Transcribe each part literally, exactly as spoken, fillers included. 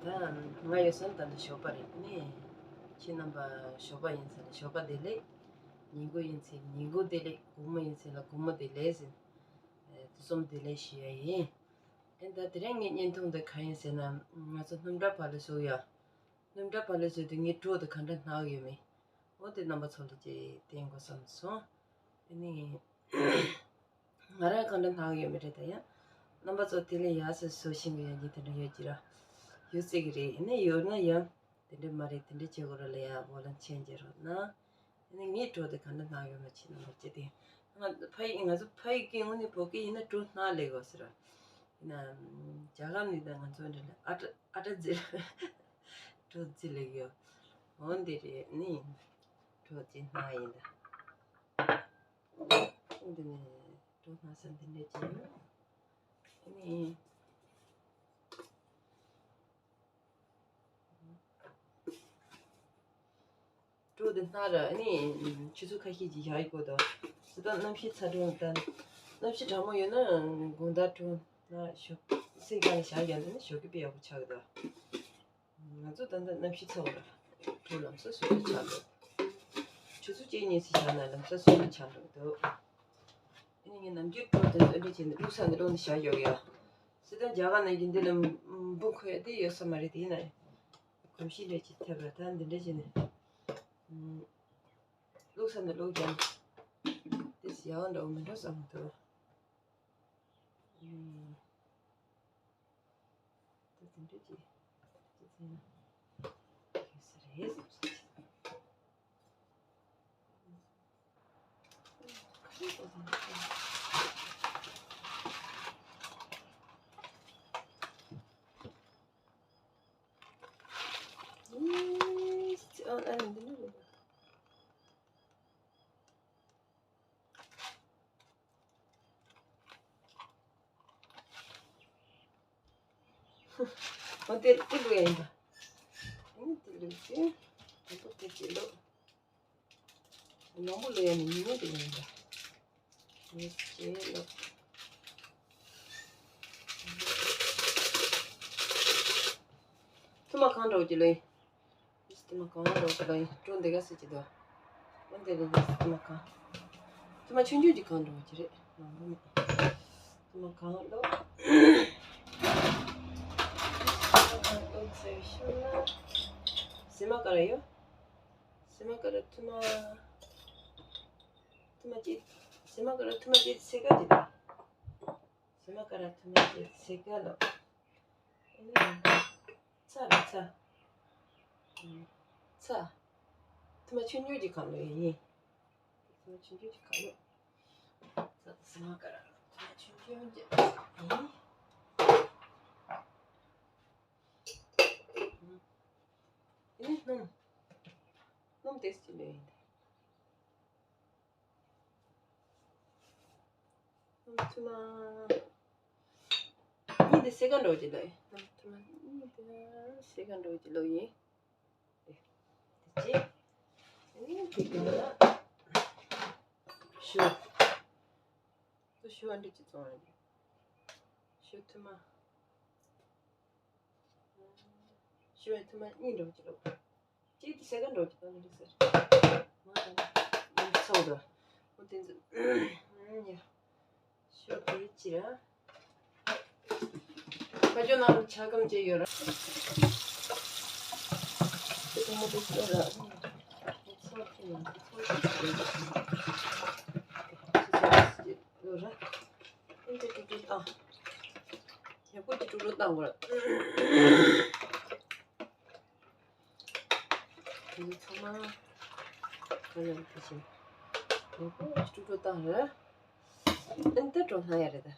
ང་ཡོད་སོང་ད་ལྟ་ཞོགས་པ་རེད་ནི། ཁྱེད་རྣམ་པ་ཞོགས་པ་ཡིན་ཚེ་ལ་ཞོགས་པ་བདེ་ལེགས། ཉིན་གུང་ཡིན་ཚེ་ཉིན་གུང་བདེ་ལེགས། དགོང་མོ་ཡིན་ཚེ་ལ་དགོང་མོ་བདེ་ལེགས་ཟེར། དུས་གསུམ་བདེ་ལེགས་ཞུ་ཡ་ཡིན། ཨེ་ད་དེ་རིང་ངའི་བརྙན་ཐུང་འདི་གང་ཡིན་ཟེར་ན། ང་ཚོ་སྣུམ་སྒྲ་ཕབ་ལེན་བཟོ་ཡ། སྣུམ་སྒྲ་ཕབ་ལེན་བཟོས་དུས་ངའི་གྲོགས་དེ་ག་འདྲ་སྣང་ཡོད་མེད། འོ་དེ་རྣམ་པ་ཚོ་ལ་ཅིག་བསྟན་དགོས་བསམ་སོང་། ཨ་ནི། ང་རང་ག་འདྲ་སྣང་ཡོད་མེད་རེད་ད་ཡང་། རྣམ་པ་ཚོ་དེ་ལས་ཡག་སེ་བཟོ་ཤེས་ཀྱི་ཡོད་ཀྱི་དེ་འདྲ་ཡོད་ཀྱི་ར། ཡོད་སྲིད་ཀྱི་རེད། ཨ་ནི་ཡོད་ན་ཡང་། དེ་འདྲ་མ་རེད། དེ་འདྲ་བྱེད་དགོས་ར་ལ་ཡ་འོ་ལ་མཆན་རྒྱག་རོགས་གནང་། ཨ་ནི་ངའི་གྲོགས་དེ་ག་འདྲ་སྣང་ཡོད་མེད་ཅིག་རྣམ་པ་ཅིག་དེ། ང་ཕ་ཡི་ང་ཚོ་ཕ་ཡི་གི་དངོས་གནས་བོད་སྐད་ཡིན་ན་གྲོགས་སྣང་ལེགས་གོ་ཟེར་ར། ཡིན་ན། རྒྱ་གར་ནས་ད་ང་ཚོ་འདྲ་ལ་ཨ་ཏྲ་ཨ་ཏྲ་ཛི་གྲོགས་ཛི་ལེགས་ཡོད། འོ་འདི་རེད་ནི། གྲོགས་ཛི་སྣང་ཡིན་ད། འདི་ནས་གྲོགས་སྣང་ས་འདི་འདྲ་ཅིག་ཡོད། ནི། གྲོགས་འདི་སྣང་ར་ནི། ཆུ་ཚོད་ཁ་ཤས་ཅིག་བཞག་ཡི་གོ་ད། སི་ཏང་གནམ་གཤིས་ཚ་གྲང་དང་། གནམ་གཤིས་གྲང་མོ་ཡོད་ན་དགོང་དག་གྲོགས་ན་ཞོགས་སེམས་གང་ལ་བཞག་ཡོད་ན་ནི་ཞོགས་ཀས་དཔེ་ཡག་པོ་ཆགས་གི་ད། ང་ཚོ་ད་ལྟ་གནམ་གཤིས་ཚ་བ་ར། གྲོགས་ལམ་སང་སོས་ཆགས་འགྲོ། ཆུ་ཚོད་གཅིག་གཉིས་སུ་བཞག་ན་ལམ་སང་སོས་ཆགས་འགྲོ་གི་འདུག་ཨ་ནི་ངས་ནམ་རྒྱུན་གྲོགས་དེ་ཚོ་འདྲ་བྱས་ནས་བླུགས་ས་ནས་བླུགས་ནས་བཞག་ཡོད་ཡ། སི་ཏང་རྒྱ་གར་ནང་གི་འདི་ལ་འབུ་འཁོད་དེ་ཡོད་ས་མ་རེད་དེ་ཡིན་ན། གོམས་གཤིས་འདྲ་ཅིག་ཐེབས་ར་ད་འདི་འདྲ་བྱས་ནས། བླུགས་ས་ནས་བླུགས་ཀྱང་། དེ་ཡག་པོ་འདྲ་བོ་མི་འགྲོ་བསམ་གི་འདུག་ད་དེ་འདྲ་ཅིག་ཅི་ཟེར་ན། གལ་སྲིད་རེད་བསམ་སོང་ཅིག་འོ་དེ་དེ་ལོས་ཡིན་པ། ཨ་ནི་དེ་ལོས་ཀྱི། དེ་ལོ་དེ་དེ་ལོ། ནོར་བུ་ལོས་ཡིན་ནི་ཉིན་མོ་དེ་ཡིན་པ། ཨ་ནི་དེ་ལོ། ཐུ་མ་གང་འདྲ་བོ་ཅིག་ལོས་ཡིན། ཨིས་ཐུ་མ་གང་འདྲ་བོ་ཅིག་ལོས་ཡིན། ཀྲོ་འདི་ག་སེ་ཅིག་འདུག་འོ་འདི་ལོས་ཨིས་ཐུ་མ་གང་། ཐུ་མ་ཆུང་ཆུང་ཅིག་གང་འདྲ་བོ་ཅིག་རེད། མང་པོ་མེད། ཐུ་མ་གང་ལོ། ཟི་མ་ག་ར་ཡོད། ཟི་མ་ག་ར་ཐུ་མ། ཐུ་མ་ཅིག་ཟི་མ་ག་ར་ཐུ་མ་ཅིག་སེ་ག་ཅིག་དང་། ཟི་མ་ག་ར་ཐུ་མ་ཅིག་སེ་ག་ལོ། ཚ་ར་ཚ། ཚ། ཐུ་མ་ཆུང་ཆུང་ཅིག་གང་ལོ་ཡིན། ཐུ་མ་ཆུང་ཆུང་ཅིག་གང་ལོ། ཚ་ཟི་མ་ག་ར་ཐུ་མ་ཆུང་ཆུང་ཅིག་ཡིན། ཨེ་སྣུམ། སྣུམ་ཏོག་ཙམ་ལོས་ཡིན། སྣུམ་ཐུ་མ་གཉིས་དེ་སེ་ག་འདྲ་བོ་ཅིག་ལོས་ཡིན། སྣུམ་ཐུ་མ་གཉིས་དེ་སེ་ག་འདྲ་བོ་ཅིག་ལོས་ཡིན། དེ་ཅི། ཨེ་དེ་ག་ལ། ཞུ། ཏུ་ཞུ་ཨ་འདྲ་ཅིག་བཙོང་ཡ་རེད། ཞུ་ཐུ་མ། ཞུ་ཡ་ཐུ་མ་གཉིས་འདྲ་བོ་ཅིག་ལོས། གཅིག་དེ་སེ་ག་འདྲ་བོ་ཅིག་གང་འདྲ་ཟེར། མ་དང་། ཚོགས་འདུག་འོ་དེ་ཚོ། ཡ། ཞོ་དེ་ཅི་ར། ཁ་ཅོ་ནང་ལ་ཆ་སྐམ་བྱས་ཡོད་ར། དེ་གོང་མོ་དེ་ཚོ་ར། ཚོགས་དེ་ཡང་ཚོགས་དེ་ཡོད་ར། འདི་ཀྲུག་ཀྲུག་བཏང་། ཡག་པོ་ཅིག་ཀྲུག་ཀྲུག་བཏང་དགོས་ར། འདི་ཚང་མ་ག་ལ་དེ་བཞིན་ཡག་པོ་ཅིག་ཀྲུག་ཀྲུག་བཏང་ར། ཨ་ནི་ད་གྲོ་སྣ་ཡ་རེད་ད།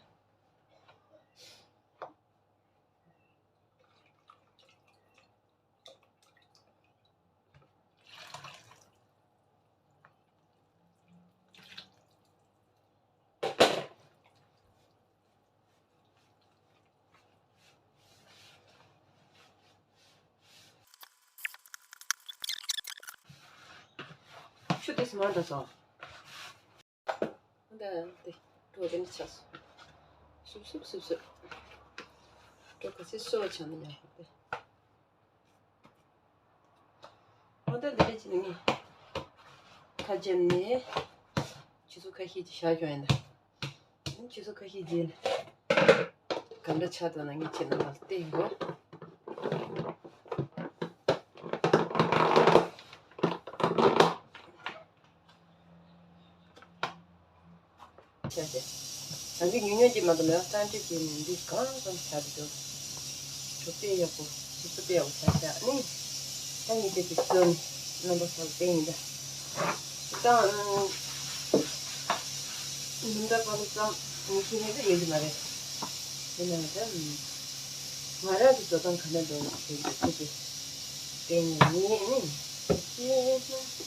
ཆུ་དེ་སྨན་འདྲ་སོང་། འདི་འདི་གྲོ་དེ་ནི་ཆགས་སོང་། སུབ་སུབ་སུབ་སུབ། གྲོ་ག་ཚོད་སོ་ཆགས་ན་ཡག་པོ་དེ། ད་འདི་འདྲ་བྱས་ནས་ངས་ཁ་བྱས་ནས་ཆུ་ཚོད་ཁ་ཤས་ཅིག་བཞག་བྱུང་ཡིན་ད། ཆུ་ཚོད་ཁ་ཤས་རྗེས་ལ་ག་འདྲ་ཆགས་འདུག་ན་ངས་ཁྱེད་རྣམ་པ་ལ་བསྟན་དགོས། བྱས་ཏེ། ད་གིན་ཉུང་ཉུང་ཅིག་མ་གཏོགས་མེད་པ་གཙང་སྦྲ་བྱས་ནས་འདི་གང་ཙམ་བྱ་དེ་འདུག་གྲུབ་དཔེ་ཡག་པོ་ཞིབ་ཏུ་དཔེ་ཡག་པོ་བྱ་བྱ་ནི། ད་ངས་དེ་དེ་བཟོས་ནས་རྣམ་པ་ཚོར་བསྟན་ཡིན་ད། ད་ནུ་འདྲ་པ་ལ་ཙམ་ངས་ཤེས་ནས་ད་ཡོད་ཀྱི་མ་རེད། དེ་ན་ད་ང་རང་གི་བཟོ་སྟངས་ག་འདྲ་འདུག་ཟེར་གྱི་ཁྱེད་ཀྱིས་བསྟན་ནས་ངས་ནི་ཤེས་ན།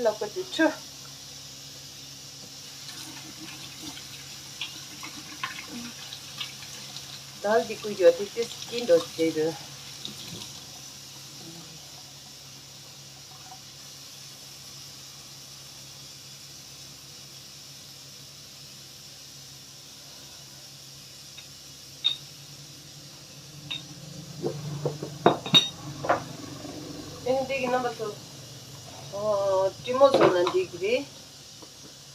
ལག་པ་དེ་འཁྲུ། དལ་གྱིས་བསྐུས་ཀྱང་དེ་ཏིས་སྐྱིད་འགྲོ་བྱེད་དུ། ཨེ་འདི་གི་རྣམ་པ་ཚོ། ཨོ། དྲི་མོ་བཟོ་ན་འགྲིག་གི་རེད།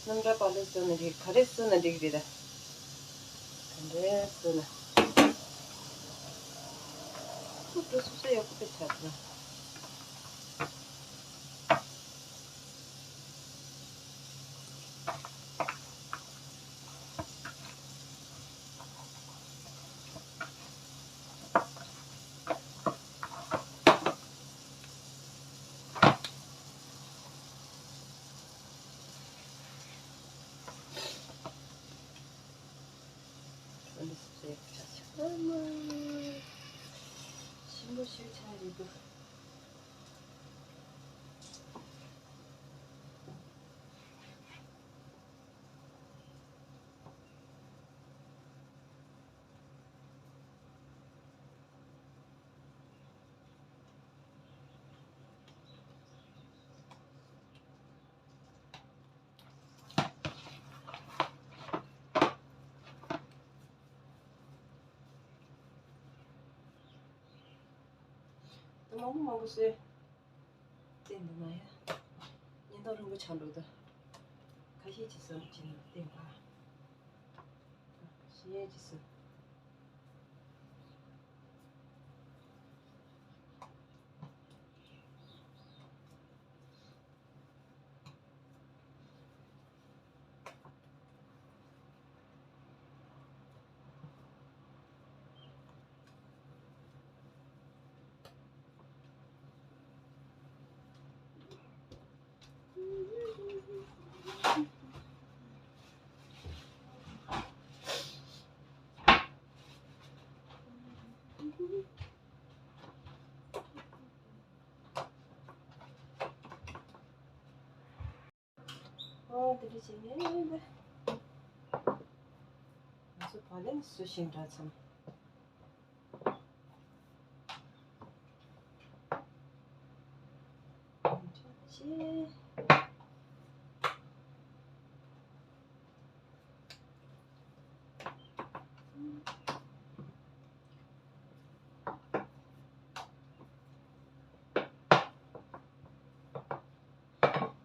སྣུམ་འདྲ་པ་ལོ་བཟོ་ན་འགྲིག་ག་རེ་བཟོ་ན་འགྲིག་གི་རེད་ད། ག་འདྲ་བཟོ་ན། ཁུ་འགྲོ་སུབ་ས་ཡག་པོ་དེ་ཆགས་སོང་། ཨ་མ། ཞིམ་པོ་ཞིག་ཆགས་རེད་འདུག་དེ་མང་པོ་མང་པོ་བཟོས། བསྟན་འདུག་ན་ཡ། ཉེན་རྟོག་རིང་པོ་ཆགས་འགྲོ་ད། ཁ་ཤས་ཀྱིས་བཟོས་ཀྱི་ནི་བསྟན་པ། ཁ་ཤས་ཀྱིས་བཟོས། ཨོ་དེ་འདྲ་བྱས་ནས་འདི། ང་ཚོ་བག་ལེབ་བཟོ་བཞིན་འདྲ་ཚང་།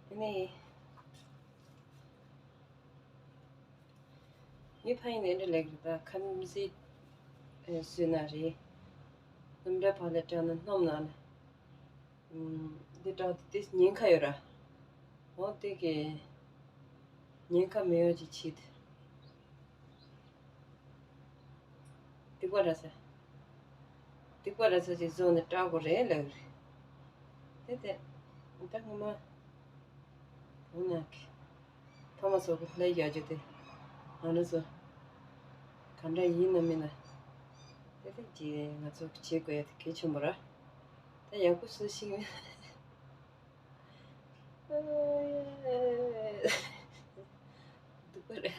དེ་ནས་ངའི་ཕ་ཡིན་ནས་འདྲ་ལེགས་རེད་ད། ཁམ་ཟིག་བཟོས་ན་རེད། སྣུམ་འདྲ་བག་ལེབ་བཀྲ་ན་སྣུམ་ནང་ལ། འདི་འདྲ་དེ་ཉེན་ཁ་ཡོད་ར། འོ་དེ་གི་ཉེན་ཁ་མེད་ཡོད་ཀྱི་ཆེད་དུ། སྡིག་པ་ར་ས། སྡིག་པ་ར་ས་ཅིག་བཟོ་ནས་སྐྲག་དགོས་རེད་ལབ་རེད། དེ་དེ། ད་ངོ་མ། འོ་ན་གི། ཕ་མ་ཚོ་གི་ལས་རྒྱག་རྒྱུ་དེ། ང་རང་ཚོ། ག་འདྲ་ཡིན་ན་མིན་ན། དེ་དེ་གི་ང་ཚོ་གི་བྱེད་དགོས་ཡ་དེ་གལ་ཆེན་པོ་ར། ད་ཡག་པོ་བཟོ་ཤེས་ཡོད། སྡུག་པ་རེད།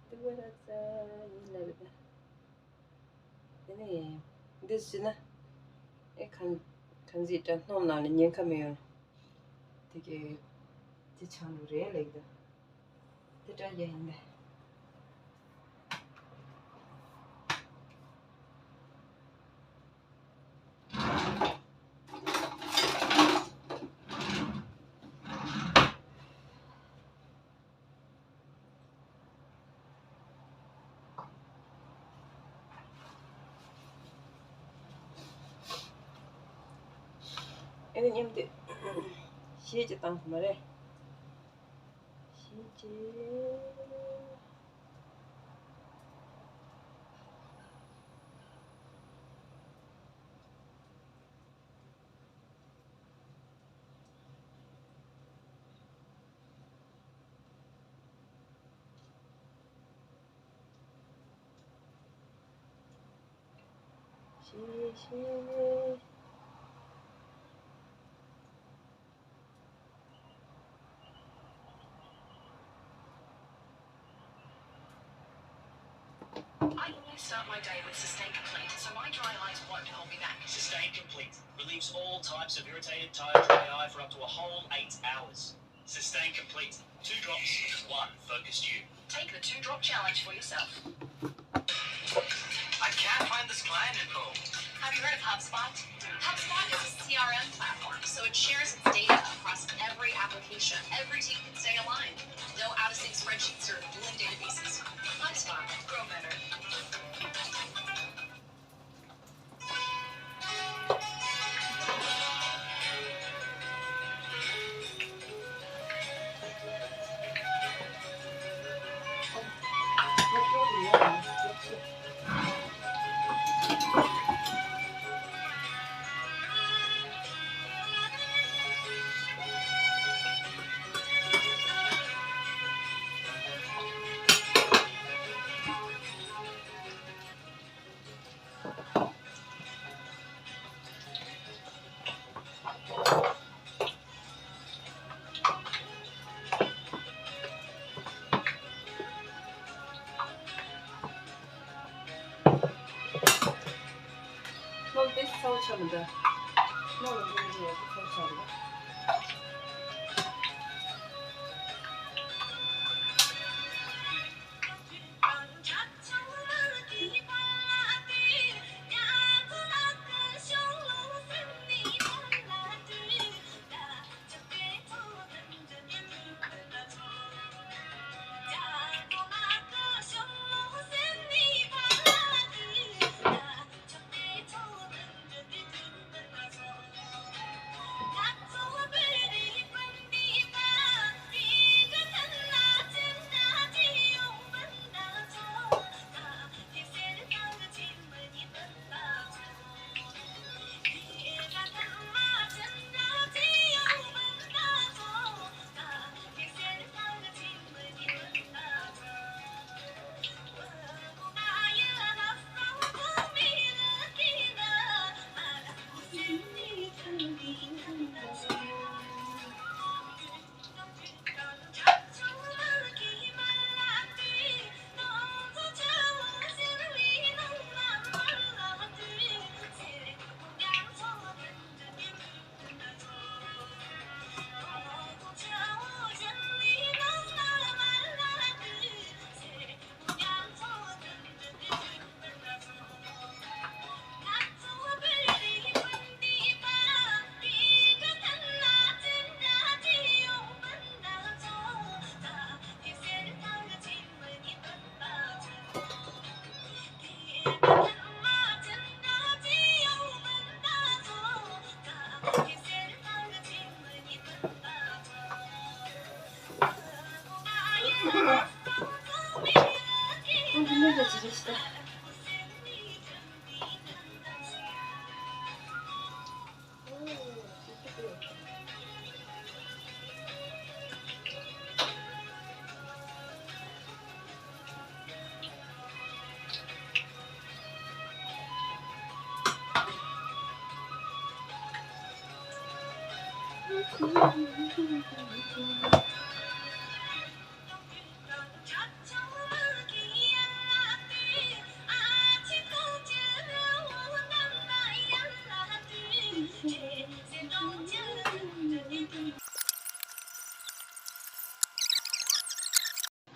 སྡུག་པ་ར་ཙ་ཡིན་ལ་རེད་ད། དེ་ནས་འདི་བཟོས་ན། ཁ་ཁ་འཛིན་དྲ་སྣོམ་ནང་ལ་ཉེན་ཁ་མི་ཡོང་། དེ་གའི་དེ་ཆང་ལུ་རེད་ལེགས་ད། དེ་དྲ་རྒྱ་ཡིན་ལེ། ཨེ་ནི་མཉམ་དུ་ཞེས་ཀྱི་བཏང་གི་མ་རེད། ཞེས་ཀྱི། I always start my day with Sustain Complete, so my dry eyes won't hold me back. Sustain Complete relieves all types of irritated, tired, dry eye for up to a whole eight hours. Sustain Complete. Two drops, one focused you. Take the two drop challenge for yourself. I can't find this client info. Have you heard of HubSpot? HubSpot is a C R M platform, so it shares its data across every application. Every team can stay aligned. No out of sync spreadsheets or dueling databases. HubSpot. Grow better. ལོ་འདི་ཚ་བོ་ཆགས་མི་འདུག་ལོ་འདི་འདི་ཚ་བོ་ཆགས་མི་འདུག་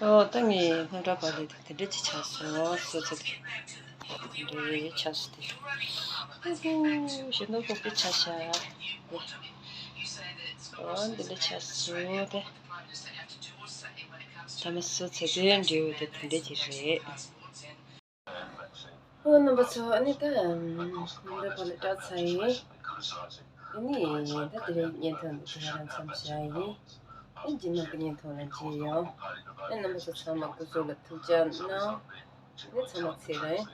ཨོ་ད་ངས་སྔོན་འགྲོ་པ་ལས་དེ་འདྲ་ཅིག་ཆགས་སོང་། སོ་ཚོད་དེ་འདྲ་ཆགས་སོང་དེ། ཨ་ཧུ་ཞེ་ནོ་ཁོག་པའི་ཆ་ཤ། ཨོ་འདི་འདྲ་ཆགས་སོང་དེ། ད་མ་སོ་ཚོད་དེ་འདྲ་བོ་དེ་དེ་འདྲ་ཅིག་རེད། ཨོ་རྣམ་པ་ཚོ། ཨ་ནི་ད་སྔོན་འགྲོ་པ་ལས་སྐྲག་ཚར་ཡིན། ཨ་ནི་ད་དེ་རིང་བརྙན་ཐུང་འདི་ཚོ་ང་རང་མཚམས་བཞག་ཡིན། ཨ་རྗེས་མ་གི་བརྙན་ཐུང་ལ་མཇལ་ཡོང་། ཨ་རྣམ་པ་ཚོ་ཚང་མ་སྐུ་གཟུགས་ལ་ཐུགས་ཅག་གནང་། ཨ་ནི་ཚང་མ་ཚེ་རིང་།